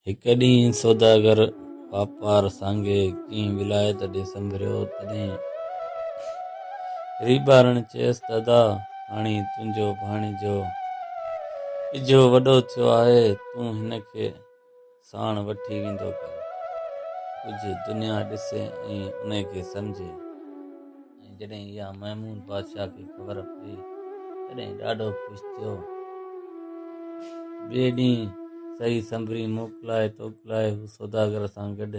هڪ ڏينهن سوداگر واپار سانگي ڪنهن ولايت ڏي سنڀريو، تڏهن ريٻارڻ چيس ته ادا، هاڻي تنهنجو ڀاڻيجو اجهو وڏو ٿيو آهي، تون هن کي ساڻ وٺي ويندو ڪر، ڪجهه دنيا ڏسي ۽ انهي کي سمجهي. ۽ جڏهن اها محمود بادشاهه کي خبر پئي، تڏهن ڏاڍو خوش ٿيو. ٻئي ڏينهن سهي سنڀري موڪلائي توڪلائي هو سوداگر سان گڏ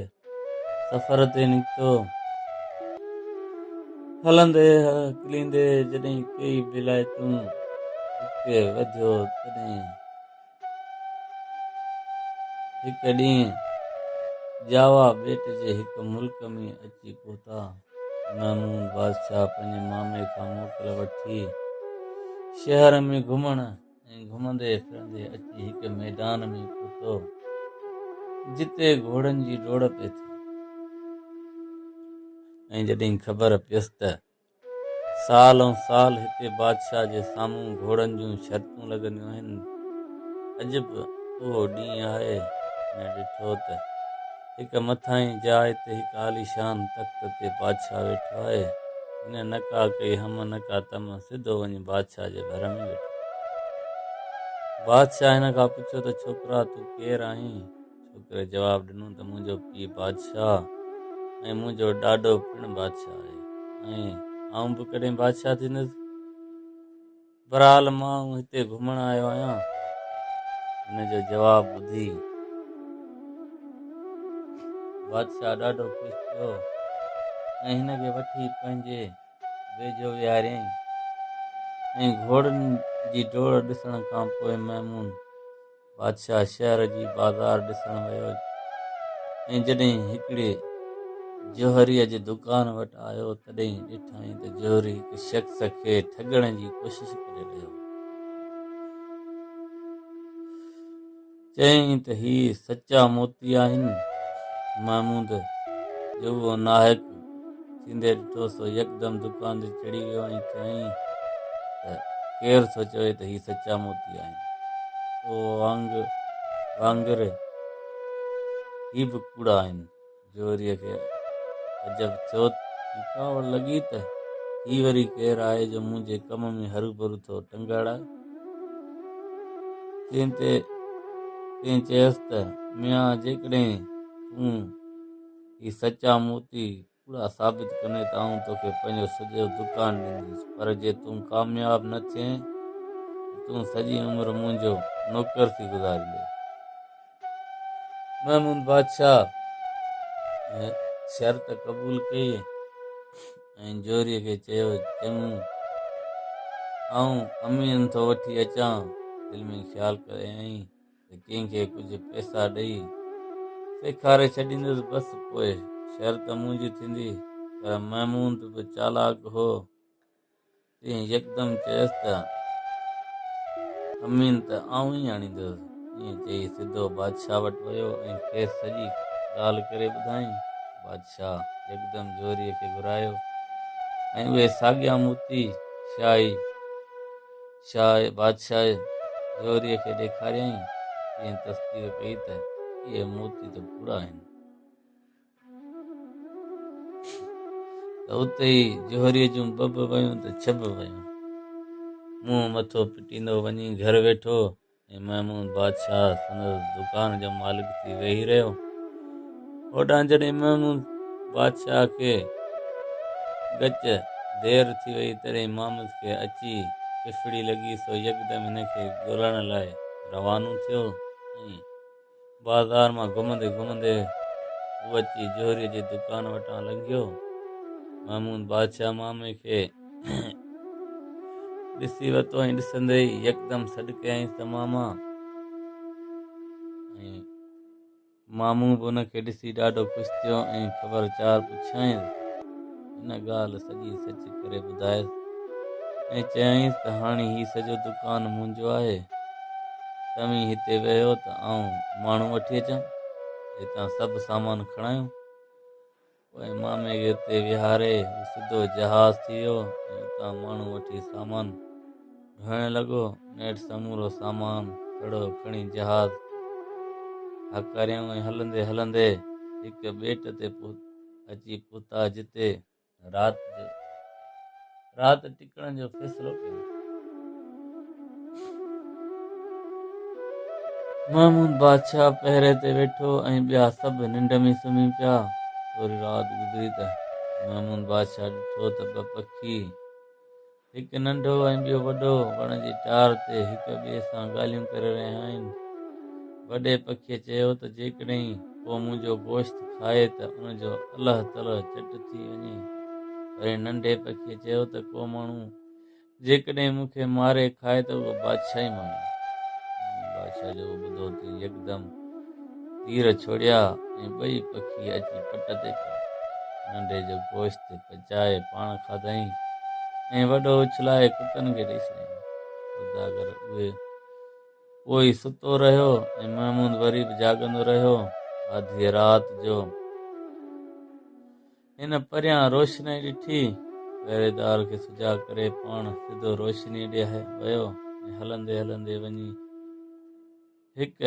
سفر تي نڪتو. هلندي هڪليندي جڏهن ڪيئي ولايتون اڳتي وڌيو، تڏهن هڪ ڏينهن جاوا ٻيٽ جي هڪ ملڪ ۾ اچي پهتا. محمود بادشاهه پنهنجي مامي کان موڪل وٺي شهر ۾ گهمڻ ۽ گهمندي ڦرندي اچي هڪ ميدان ۾ پهتو، جتي گهوڙن جي ڊوڙ پئي ٿي ۽ جڏهن خبر پيس ته سال ۽ سال هتي بادشاهه جي سامهون گهوڙن جون شرطون لڳنديون آهن. اڄ به اهو ڏينهن آهي. هن ڏٺو ته هڪ مٿاهين جاء تي هڪ عاليشان تخت تي بادشاهه ويٺو آهي. هن نه ڪا ڪئي هم نه ڪا تم، سڌو وڃي بادشاهه جي ڀر ۾ ويٺو. بادشاهه هن کان پڇيو ته ڇوڪرا تون ڪير آهين؟ ڇوڪري جواب ڏنو ته منهنجو پيء بادشاهه ۽ منهنجو ڏاڏو پڻ بادشاهه آهي ۽ آئون به ڪڏهن بادشاهه ٿيندس. بهرحال مان هتي گهمڻ آيو آهيان. هن جو جواب ٻڌي بادشاهه ڏاڍو خوش ٿيو ۽ هن کي وٺي پنهنجي ويجهو ويهاريائين ۽ گهوڙن جي ڊوڙ ڏسڻ کان پوء ميمون بادشاهه شهر جي بازار ڏسڻ ويو ۽ جڏهن هڪڙي جوهريء جي دڪان وٽ آيو، تڏهن ڏٺائين ته جوهري هڪ شخص کي ٺڳڻ جي ڪوشش ڪري رهيو هو. چيائين ته هي سچا موتي آهن. محمود جو اهو ناحق ٿيندي ڏٺو سو يڪدم دڪان تي چڙهي ويو ۽ چيائين ته ڪير ٿو چوي ته هي سچا موتي آهن؟ تو وانگر هي به ڪوڙا آهن. جوهريء کي عجب ٿيو ۽ ڪاوڙ لڳي ته هي وري ڪير آهي جو منهنجي ڪم ۾ هروڀرو ٿو ٽنگ اڙائي. تنهن تي تنهن چيس ته ميان جيڪڏهن تون هي سچا موتي ڪوڙا ثابت ڪندين ته آئون توکي پنهنجو سڄو دڪان ڏينديس، پر جي تون ڪامياب نه ٿئين ته تون سڄي عمر منهنجو نوڪر ٿي گذاريندين. محمود بادشاهه شرط قبول ڪئي ۽ جوهريء کي چيو، چڱو، آئون امين ٿو وٺي اچان. دل ۾ خيال ڪيائين ته ڪنهن کي ڪجهه پئسا ڏئي سيکاري ڇڏيندس، بس پوء شرط منهنجي ٿيندي. پر محمود به چالاڪ هو، تنهن يڪدم چيس ته امين ته آئون ئي آڻيندس. ائين چئي سڌو بادشاهه وٽ ويو ۽ کيس سڄي ڳالهه ڪري ٻڌائين. بادشاهه يڪدم جوهريء کي گهرايو ۽ اهي ساڳيا موتي شاهي شاهه بادشاهه جوهريء کي ڏيکاريائين، تنهن تصديق ڪئي ته اهي موتي ته ڪوڙا آهن. ته اتي ئي جوهريء جون ٻه به ويون ته ڇهه به ويون. منهن مٿو پٽيندو وڃي گهر ويٺو ۽ محمود بادشاهه سندس دڪان جو مالڪ ٿي ويهي رهيو. هوڏانهن جڏهن محمود بادشاهه کي ڳچ دير ٿي وئي، تڏهن مامد کي اچي ڦڦڙي لڳي، سو يڪدم هن کي ڳولڻ لاء روانو ٿيو ۽ بازار مان گهمندي گهمندي هو اچي جوهريء جي دڪان وٽان لنگهيو. محمود بادشاهه مامي کي ڏسي ورتو ۽ ڏسندي ئي يڪدم سڏ ڪيائينس ته ماما! ۽ مامو به ان کي ڏسي ڏاڍو خوش ٿيو ۽ خبر چار پڇيائينس. هن ڳالهه سڄي سچ ڪري ٻڌايس ۽ چيائينس ته هاڻي هي سڄو دڪان منهنجو آهي. توهين هتي ويهو ته آئون ماڻهو وٺي اچان، هتان سڀ سامان کڻايون. پوء مامي کي اتي ويهاري هو سڌو جهاز ٿي ويو ۽ اتان ماڻهو وٺي سامان ڍوئڻ لڳو. نيٺ سمورو سامان سڙهو کڻي جهاز هاڪاريائون ۽ هلندي هلندي هڪ ٻيٽ تي اچي پهتا، جتي رات جو رات ٽڪڻ جو فيصلو ڪيائون. محمود بادشاهه پهري تي ويٺو ۽ ٻيا سڀ ننڊ ۾ سمهي پيا. ٿوري رات گذري ته محمود بادشاهه ڏٺو ته ٻه پکي، هڪ ننڍو ۽ ٻيو وڏو، وڻ جي ٽار تي هڪ ٻئي سان ڳالهيون ڪري رهيا آهن. وڏي پکيء چيو ته جيڪڏهن ڪو منهنجو گوشت کائي ته ان جو الهه تلهه چٽ ٿي وڃي. وري ننڍي پکيء چيو ته ڪو ماڻهو جيڪڏهن مون کي ماري کائي ته اهو بادشاهي ماڻي. بادشاهه جو اهو ٻڌو تنهن يڪدم تير ڇوڙيا ۽ ٻئي پکي اچي پٽ تي پيا. ننڍي جو گوشت پچائي پاڻ کاڌائين ۽ وڏو اڇلائي ڪتن کي ڏئي ڇڏيائين. سوداگر اهي اهو ئي ستو رهيو ۽ محمود وري به جاڳندو رهيو. آڌيء رات جو هن پريان روشنائي ڏٺي. پهريدار کي سجاڳ ڪري پاڻ سڌو روشنيء ڏي ويو ۽ هلندي هلندي وڃي هڪ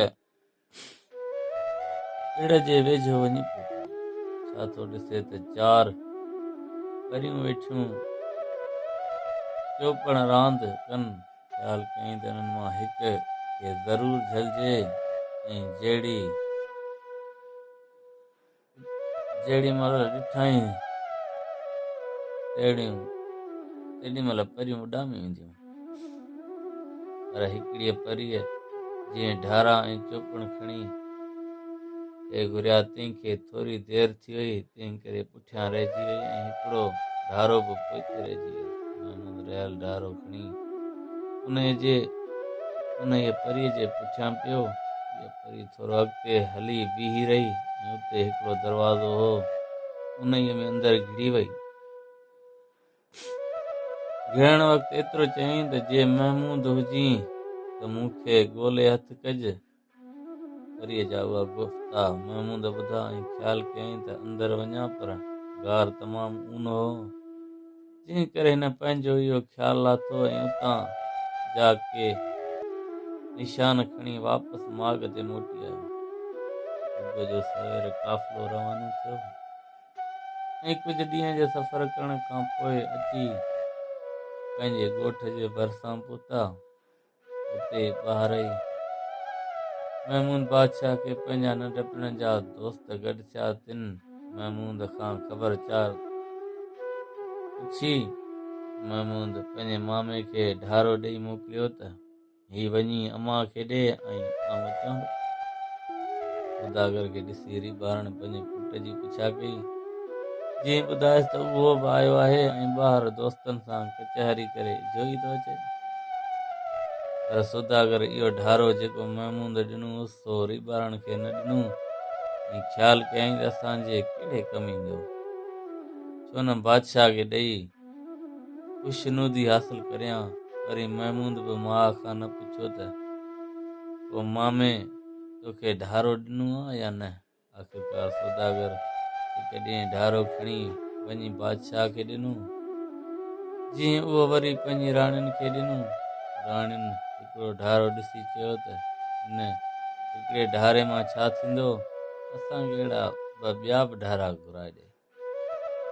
پڙ جي ويجهو وڃي پهتو. ڇا ٿو ڏسي ته چار پريون ويٺيون چوپڻ راند ڪن. خيال ڪيائين ته انهن مان هڪ کي ضرور جهلجي ۽ جهڙي جهڙي مهل ڏٺائين تهڙيون تيڏي مهل پريون اڏامي وينديون. پر هڪڙيء پريء جنهن ڍارا ۽ چوپڻ کڻي ٿي گهريا، تنهن کي ٿوري دير ٿي وئي، تنهن ڪري پٺيان رهجي وئي ۽ هڪڙو ڍارو به پوئتي رهجي ويس. محمود رهيل ڍارو کڻي انهيء جي انهيء پريء جي پٺيان پيو. اها پري ٿورو اڳتي هلي بيهي رهي ۽ اتي هڪڙو دروازو هو، انهيء ۾ اندر گهڙي وئي. گهڙڻ وقت ايترو چيائين ته جي محمود هجين ته مون کي ڳولي هٿ ڪج. پريء جا اها گفتا محمود ٻڌا ۽ خيال ڪيائين ته اندر وڃان پر غار تمام اونهو هو، جنهن ڪري هن پنهنجو اهو خيال لاٿو ۽ اتان جا ڪي نشان کڻي واپس ماڳ تي موٽي آيو. صبح جو سوير قافلو روانو ٿيو ۽ ڪجهه ڏينهن جي سفر ڪرڻ کان پوء اچي پنهنجي ڳوٺ جي ڀرسان پهتا. اتي ٻاهر ئي محمود بادشاهه کي پنهنجا ننڍپڻ جا دوست گڏ ٿيا، تن محمود کان خبر چار پڇي. محمود پنهنجي مامي کي ڍارو ڏئي موڪليو ته هي وڃي امان کي ڏي ۽ آئون اچان ٿو. سوداگر کي ڏسي ريٻارڻ پنهنجي پٽ جي پڇا ڪئي، جنهن ٻڌايس ته اهو به آيو آهي ۽ ٻاهر دوستن سان ڪچهري ڪري اجهو ئي ٿو اچي. پر سوداگر اهو ڍارو جيڪو محمود ڏنو هوس سو ريٻارڻ کي نه ڏنو ۽ خيال ڪيائين ته اسان جي ڪهڙي ڪم ايندو، ڇو نه بادشاهه کي ڏئي خوشنودي حاصل ڪريان. وري محمود به ماء کان نه پڇيو ته ڪو مامي توکي ڍارو ڏنو آ يا نه؟ آخرڪار سوداگر هڪ ڏينهن ڍارو کڻي وڃي بادشاهه کي ڏنو، جنهن اهو وري پنهنجي راڻين کي ڏنو. راڻين هڪڙو ڍارو ڏسي چيو ته هن هڪڙي ڍاري مان ڇا ٿيندو، اسان کي اهڙا ٻه ٻيا به ڍارا گهرائي ڏي.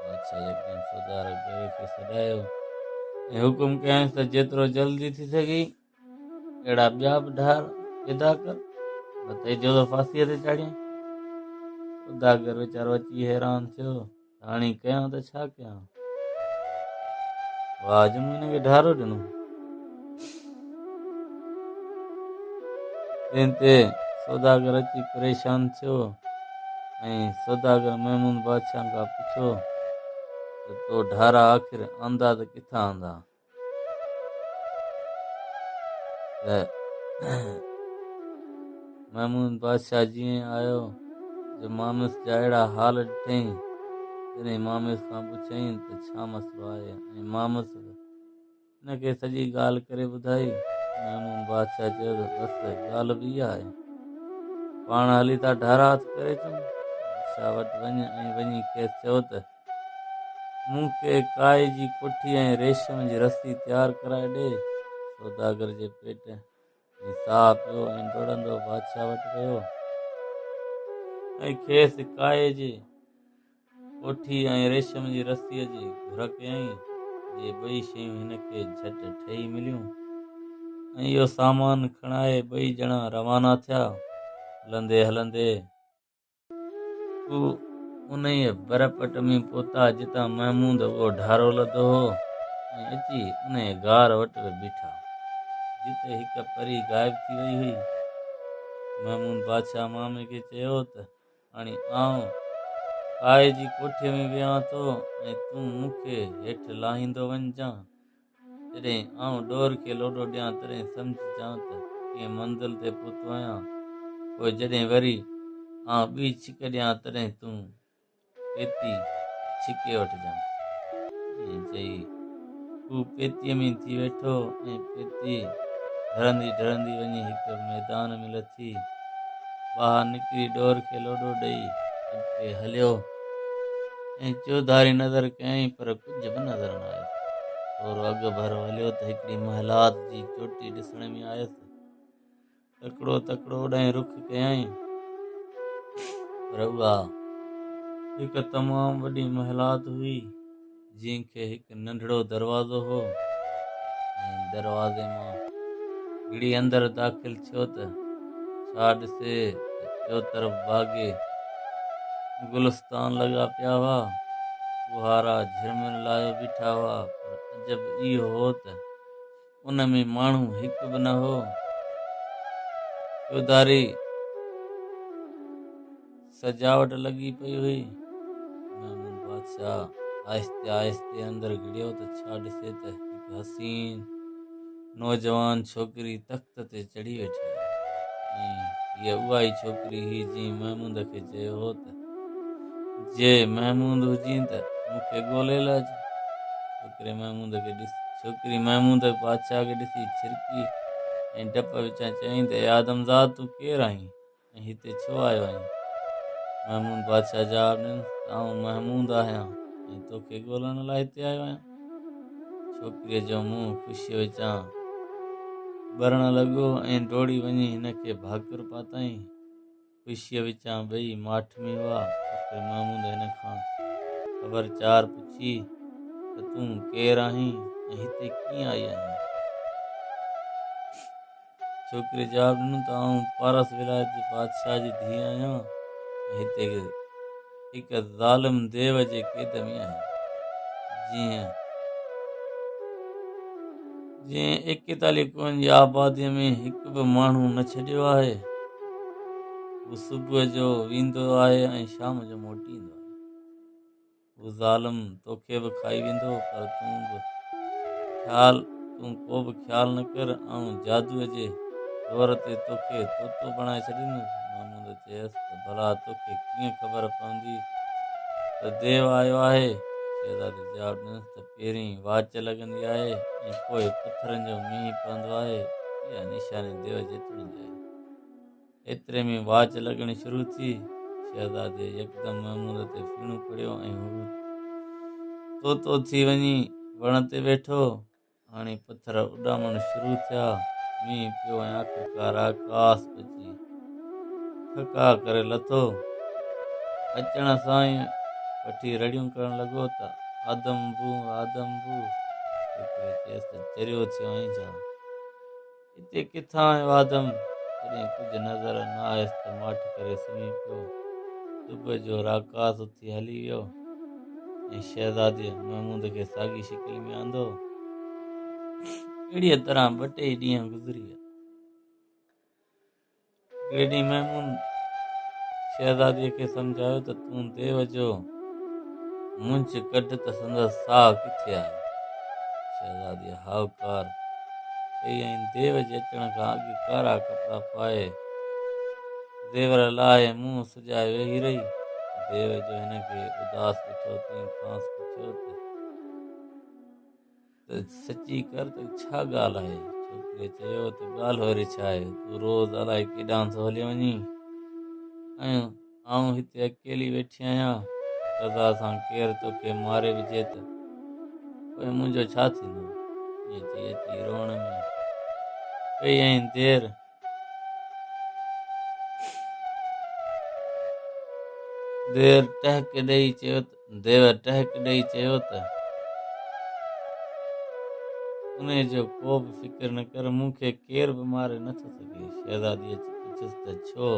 بادشاهه يڪدم سوداگر کي سڏايو ۽ حڪم ڪيائينس ته جيترو جلدي ٿي سگهي اهڙا ٻيا به ڍار پيدا ڪر، نه ته اجهو ڦاسيء تي چاڙهيائين. سوداگر ويچارو اچي حيران ٿيو ته هاڻي ڪيان ته ڇا ڪيان؟ واهه جو مون هن کي ڍارو ڏنو. تنهن تي سوداگر اچي پريشان ٿيو ۽ سوداگر محمود بادشاهه کان پڇيو ته تو ڍارا آخر آندا ته ڪٿان آندا؟ ته محمود بادشاهه جيئن آيو جو مامس جا اهڙا حال ڏٺائين، تڏهن مامس کان پڇيائين ته ڇا مسئلو آهي ۽ مامس به هن کي سڄي ڳالهه ڪري ٻڌائي. محمود بادشاهه چيو ته بس ڳالهه به اها آهي، پاڻ هلي ٿا ڍارا هٿ ڪري اچون. بادشاهه وٽ وڃ ۽ وڃي کيس چئو ته مون کي ڪائي جي ڪوٺي ۽ ريشم جي رسي تيار ڪرائي ڏي. سوداگر جي پيٽ ۾ ساهه پيو ۽ ڊوڙندو بادشاهه وٽ ويو. ۽ کيس ڪائي جي ڪوٺي ۽ ريشم جي رسيء جي گهر ڪيائين، جي ٻئي شيون هن کي جهٽ ٺهي مليون ۽ اهو سامان کڻائي ٻئي ڄڻا روانا ٿيا. هلندي هلندي هو انهيء برپٽ ۾ پهتا، جتان محمود اهو ڍارو لڌو هو ۽ اچي انهيء غار وٽ به بيٺا، جتي هڪ پري غائب ٿي وئي هئي. محمود بادشاهه مامي کي چيو ته، هاڻي آئون ڪائي جي ڪوٺيء ۾ ويهان ٿو ۽ تون مون کي هيٺ لاهيندو وڃجان. جڏهن آئون ڏور کي لوڏو ڏيان تڏهن سمجهجان ته ڪنهن منزل تي پهتو آهيان. پوء جڏهن وري آئون ٻي ڇڪ ڏيان تڏهن تون پيتي ڇڪي وٺجان. ائين چئي هو پيتيء ۾ ٿي ويٺو ۽ پيتي ڍرندي ڍرندي وڃي هڪ ميدان ۾ لٿي. ٻاهر نڪري ڏور کي لوڏو ڏئي اڳتي هليو ۽ چوڌاري نظر ڪيائين پر ڪجهه به نظر نه آيس. ٿورو اڳڀرو هليو ته هڪڙي محلات جي چوٽي ڏسڻ ۾ آيس. تڪڙو تڪڙو اوڏانهن رخ ڪيائين پر اها هڪ تمام وڏي محلات هئي جنهن کي هڪ ننڍڙو دروازو هو ۽ دروازي مان گهڙي اندر داخل ٿيو ته ڇا ڏسي ته چوطرف باغ گلستان لڳا پيا هئا. ڦوهارا جهرمر لايو بيٺا هئا پر عجب اهو هو ته ان ۾ ماڻهو هڪ به نه هو. چوڌاري سجاوٽ لڳي پئي هئي. محمود بادشاهه آهستي آهستي اندر گهڙيو ته ڇا ڏسي ته هڪ حسين نوجوان ڇوڪري تخت تي چڙهي ويٺي آهي ۽ هيء اها ئي ڇوڪري هئي جنهن محمود کي چيو هو ته جي محمود هجين ته مون کي ڳولي لهج. ڇوڪري محمود کي ڏس ڇوڪري محمود بادشاهه کي ڏسي ڇرڪي ۽ ڊپ وچان چيائين ته اي آدمزاد تون ڪير آهين ۽ هتي ڇو آيو آهين؟ محمود بادشاهه جواب ڏنس ته آئون محمود آهيان ۽ توکي ڳولڻ لاء هتي آيو آهيان. ڇوڪريء جو منهن خوشيء وچان ٻرڻ لڳو ۽ ڊوڙي وڃي هن کي ڀاڪر پاتائين. خوشيء وچان ٻئي ماٺ ۾ هئا. آخر محمود هن کان خبر چار پڇي ته تون ڪير آهين ۽ هتي ڪيئن آئي آهين؟ ڇوڪريء جواب ڏنو ته آئون پارس ولايت جي بادشاهه جي ڌيء آهيان ۽ هتي هڪ ظالم ديو جي قيد ۾ آهيان، جنهن جنهن ايڪيتاليهه ڪوهن جي آباديء ۾ هڪ به ماڻهو نه ڇڏيو آهي. هو صبح جو ويندو آهي ۽ شام جو موٽي ايندو آهي. هو ظالم توکي به کائي ويندو، پر تون به خيال تون ڪو به خيال نه ڪر، آئون جادوء جي زور تي توکي طوطو بڻائي ڇڏيندس. محمود چيس ته ڀلا توکي ڪيئن خبر پوندي ته ديو آيو آهي؟ شهزادي جواب ڏنس ته پهرين واچ لڳندي آهي ۽ پوء پٿرن جو مينهن پوندو آهي، اها نشاني ديو جي اچڻ جي آهي. ايتري ۾ واچ لڳڻ شروع ٿي. شهزادي يڪدم محمود تي ڦيڻو پڙهيو ۽ هو طوطو ٿي وڃي وڻ تي ويٺو. هاڻي پٿر اڏامڻ شروع ٿيا، مينهن پيو ۽ آخرڪار آڪاس اچي ٺڪاء ڪري لٿو. اچڻ سان ئي وٺي رڙيون ڪرڻ لڳو ته آدم بو، آدم بو. ڇوڪري چيس ته چريو ٿيو آهين ڇا؟ اتي ڪٿان آيو آدم؟ جڏهن ڪجهه نظر نه آيس ته ماٺ ڪري سمهي پيو. صبح جو راڪاس اٿي هلي ويو ۽ شهزاديء محمود کي ساڳي شڪل ۾ آندو. اهڙيء طرح ٻه ٽي ڏينهن گذري ويا. هڪڙي ڏينهن محمود شهزاديء کي سمجهايو ته تون ديو جو منجهه ڪڍ ته سندس ساهه ڪٿي آهي. شهزاديء هائوڪار ڪئي ۽ ديو جي اچڻ کان اڳ ڪارا ڪپڙا پائي، زيور لاهي، منهن سجائي ويهي رهي. ديو جو هن کي اداس ڏٺو، تنهن کانئس پڇيو ته. ته سچي ڪر ته ڇا ڳالهه آهي؟ ڇوڪري چيو ته ڳالهه وري ڇا آهي؟ تون روز الائي ڪيڏانهن ٿو هليو وڃين ۽ آئون هتي اڪيلي ويٺي آهيان. قضا سان ڪير توکي ماري وجهي ته پوء منهنجو ڇا ٿيندو؟ ائين چئي اچي روئڻ ۾ پئي ۽ دير ديو ٽهڪ ڏيئي چيو ديو ٽهڪ ڏيئي چيو ته، انهيء جو ڪو به فڪر نه ڪر، مون کي ڪير به ماري نه ٿو سگهي. شهزادي اچي پڇيس ته ڇو؟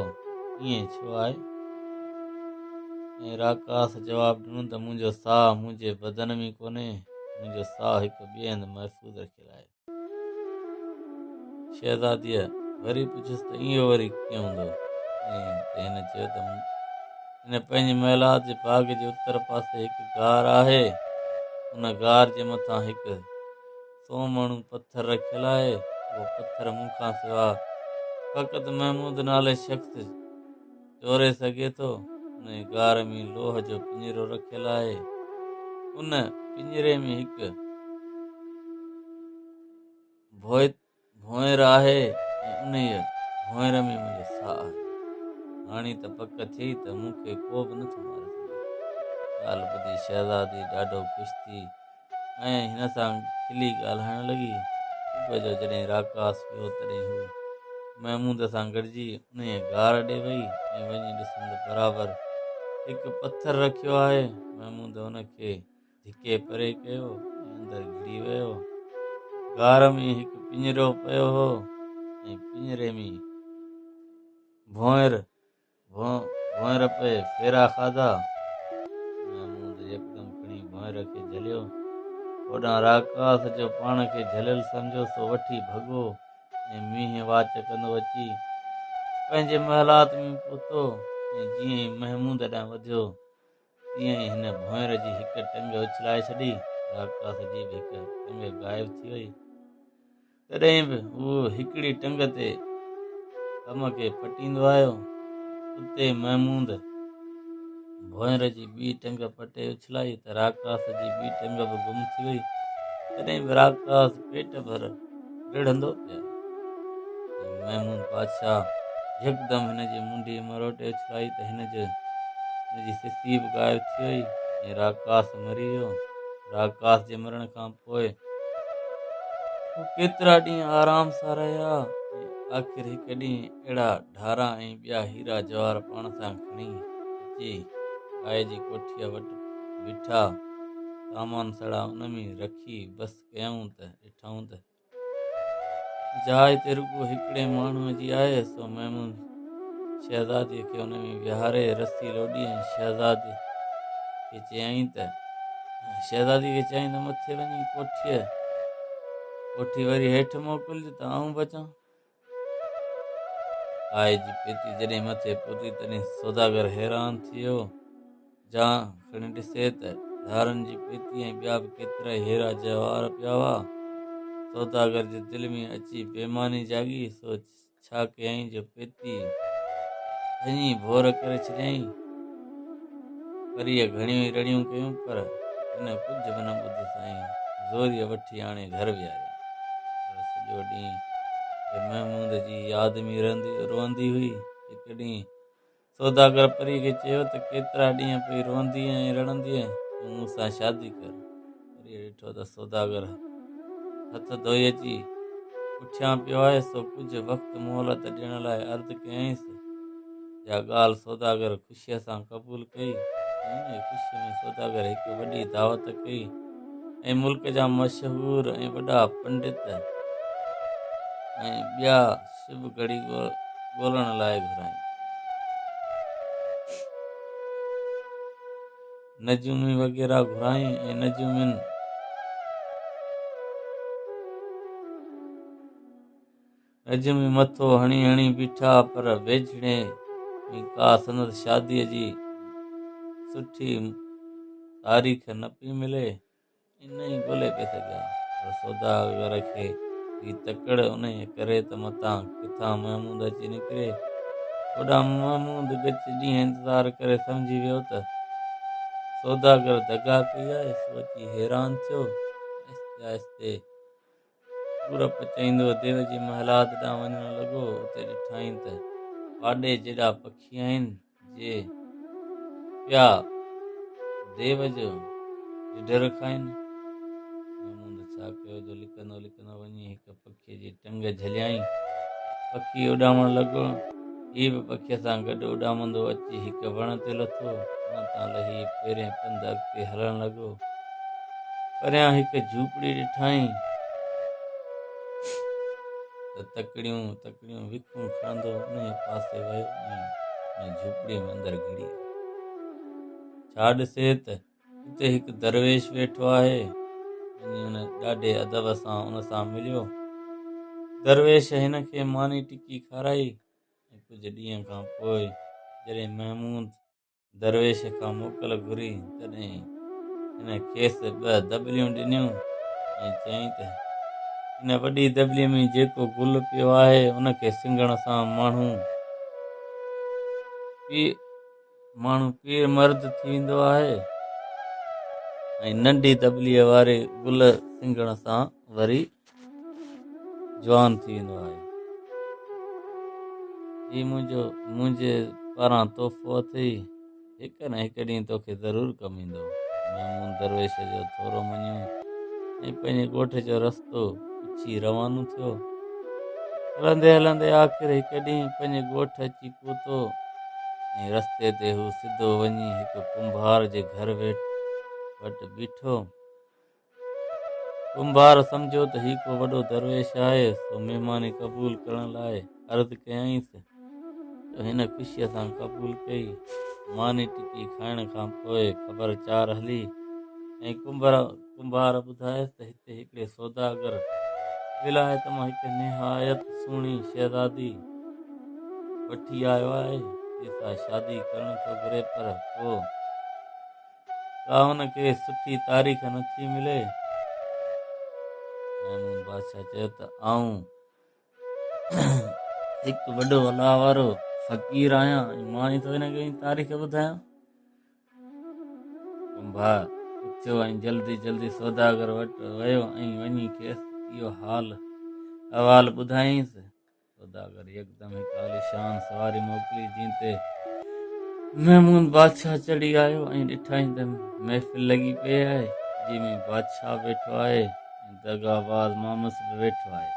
ائين ڇو آهي؟ ۽ راڪاس جواب ڏنو ته منهنجو ساهه منهنجي بدن ۾ ڪونهي، منهنجو ساهه هڪ ٻئي هنڌ محفوظ رکيل آهي. شهزاديء وري پڇيس ته اهو وري ڪيئن هوندو؟ ۽ هن چيو ته هن پنهنجي محلات جي باغ جي اتر پاسي هڪ غار آهي، ان غار جي مٿان هڪ سومڻو پٿر رکيل آهي، اهو پٿر مون کان سواء فقط محمود نالي شخص چوري سگهي ٿو. انهيء غار ۾ لوهه جو پڃرو رکيل آهي. ان پڃري ۾ هڪ ڀونئر آهي ۽ انهيء ڀونئر ۾ منهنجو ساهه آهي. هاڻي ته پڪ ٿي ته مون کي ڪو به نٿو ماري سگهي. ڳالهه ٻڌي شهزادي ڏاڍو خوش ٿي ۽ هن سان کلي ڳالهائڻ لڳي. صبح جو جڏهن راڪاس ويو، تڏهن هوء محمود سان گڏجي انهيء غار ڏي وئي ۽ وڃي ڏسن ته برابر هڪ پٿر رکيو آهي. محمود ان کي ڌڪي پري ڪيو ۽ اندر گهڙي ويو. غار ۾ هڪ پڃرو پيو هو ۽ پڃري ۾ ڀونئر پئي ڦيرا کاڌا. محمود يڪدم کڻي ڀونئر کي جهليو. هوڏانهن راڪاس جو پاڻ کي جهليل سمجهيو سو وٺي ڀڳو ۽ مينهن واچ ڪندو اچي پنهنجي محلات ۾ پهتو ۽ جيئن ئي محمود ڏانهن وڌيو تيئن ئي هن ڀونئر جي هڪ ٽنگ اڇلائي ڇڏي. راڪاس جي به هڪ ٽنگ غائب ٿي وئي. تڏهن به هو هڪڙي ٽنگ تي ڪم کي پٽيندو آيو. اتي محمود ڀونئر جي ٻي ٽنگ پٽي اڇلائي ته راڪاس جي ٻي ٽنگ به گم ٿي وئي. تڏهن به راڪاس پيٽ ڀر رڙهندو پئي آيو. ۽ محمود بادشاهه يڪدم هن جي منڍي مروٽي اڇلائي ته هن جي سسي به غائب ٿي وئي ۽ راڪاس مري ويو. راڪاس جي مرڻ کان پوء هو ڪيترا ڏينهن آرام سان رهيا ۽ آخر هڪ ڏينهن اهڙا ڍارا ۽ ٻيا هيرا جواهر پاڻ سان کڻي اچي ڪائي جي ڪوٺيء وٽ بيٺا. سامان سڙا ان ۾ رکي بس ڪيائون ته ڏٺائون ته جاء تي رڳو هڪڙي ماڻهوء جي آهي، سو محمود شهزاديء کي ان ۾ ويهاري رسي لوڏي ۽ شهزادي کي چيائين ته شهزادي کي چيائين ته مٿي وڃي ڪوٺي وري هيٺ موڪلج ته آئون بچان. ڪائي جي پيتي جڏهن مٿي پهتي تڏهن سوداگر حيران ٿي ويو. جا کڻي ڏسي ته ڍارن جي پيتي ۽ ٻيا به ڪيترائي هيرا جواهر پيا هئا. سوداگر جي دل ۾ اچي بيماني جاڳي، سو ڇا ڪيائين جو پيتي ڀڃي ڀور ڪري ڇڏيائين. پريء گهڻيون ئي رڙيون ڪيون، پر هن ڪجهه به نه ٻڌس ۽ زوريء وٺي آڻي گهر ويهاريائين. پر سڄو ڏينهن هوء محمود جي ياد ۾ روئندي هئي. هڪ ڏينهن سوداگر پريء کي چيو ته ڪيترا ڏينهن پئي روئندينء ۽ رڙندينء، تون مون سان شادي ڪر. پريء ڏٺو ته سوداگر هٿ ڌوئي اچي پٺيان پيو آهي، سو ڪجهه وقت مهلت ڏيڻ لاء عرض ڪيائينس، جا ڳالهه سوداگر خوشيء سان قبول ڪئي ۽ انهيء خوشيء ۾ سوداگر هڪ وڏي دعوت ڪئي ۽ ملڪ جا مشهور ۽ وڏا پنڊت ۽ ٻيا شڀ گهڙي ڳولڻ لاء گهرايائين. نجومي وغيره گهرايائين ۽ نجومي مٿو هڻي هڻي بيٺا پر ويجهڙي ۾ ڪا سندس شاديء جي سٺي تاريخ نه پئي ملي. ۽ نه ئي ڳولي پئي سگهيا، پر سوداگر کي هئي تڪڙ انهيء ڪري ته متان ڪٿان محمود اچي نڪري. هوڏانهن محمود ڳچ ڏينهن انتظار ڪري سمجهي ويو ته سوداگر دغا ڪئي آهي، سو اچي حيران ٿيو. آهستي آهستي پور پچائيندو ديو جي محلات ڏانهن وڃڻ لڳو. اتي ڏٺائين ته پاڏي جيڏا پکي آهن، جي پيا ديو جو ڍڍر کائين. محمود ڇا ڪيو جو لڪندو لڪندو وڃي هڪ پکيء جي ٽنگ جهليائين. پکي اڏامڻ لڳو. هي به پکيء سان گڏ اڏامندو اچي هڪ وڻ تي لٿو. اٺن تان لهي پيرين پنڌ اڳتي هلڻ لڳو. پريان هڪ جهوپڙي ڏٺائين ته تڪڙيون تڪڙيون وکون کڻندو انهيء پاسي ويو ۽ ان جهوپڙيء ۾ اندر گهڙي آيو. ڇا ڏسي ته اتي هڪ درويش ويٺو آهي. وڃي ان ڏاڍي ادب سان ان سان مليو. درويش هن کي ماني ٽڪي کارائي ۽ ڪجهه ڏينهن کان پوء جڏهن محمود درويش کان موڪل گهري، تڏهن هن کيس ٻه دٻليون ڏنيون ۽ چيائين ته، هن وڏي دٻليء ۾ جيڪو گل پيو آهي، ان کي سنگهڻ سان ماڻهو پير مرد ٿي ويندو آهي ۽ ننڍي دٻليء واري گل سنگهڻ سان وري جوان ٿي ويندو آهي. هي منهنجو منهنجي پاران تحفو اٿئي، هڪ نه هڪ ڏينهن توکي ضرور ڪم ايندو. محمود درويش جو ٿورو مڃيو ۽ پنهنجي ڳوٺ جو رستو پڇي روانو ٿيو. هلندي هلندي آخر هڪ ڏينهن پنهنجي ڳوٺ اچي پهتو ۽ رستي تي هو سڌو وڃي هڪ ڪنڀار جي گهر وٽ بيٺو. ڪنڀار سمجهيو ته هي ڪو وڏو درويش آهي، سو مهماني قبول ڪرڻ لاء عرض ڪيائينس ته هن خوشيء سان قبول ڪئي. ماني ٽڪي کائڻ کان پوء خبر چار هلي ۽ ڪنڀار ٻڌايس ته هتي هڪڙي سوداگر ولايت مان هڪ نهايت سهڻي شهزادي وٺي آيو آهي، جنهن سان شادي ڪرڻ ٿو گهري پر ڪو ڪا ان کي سٺي تاريخ نٿي ملي. ميمون بادشاهه چيو ته آئون هڪ وڏو الله وارو فقير آهيان ۽ مان ئي ٿو هن کي تاريخ ٻڌايان. ڪنڀار اٿيو ۽ جلدي جلدي سوداگر وٽ ويو ۽ وڃي کيس اهو حال احوال ٻڌايائينس. سوداگر يڪدم هڪ عاليشان سواري موڪلي، جنهن تي محمود بادشاهه چڙهي آيو ۽ ڏٺائين ته محفل لڳي پئي آهي، جنهن ۾ بادشاهه ويٺو آهي ۽ دغاباز مامس به ويٺو آهي.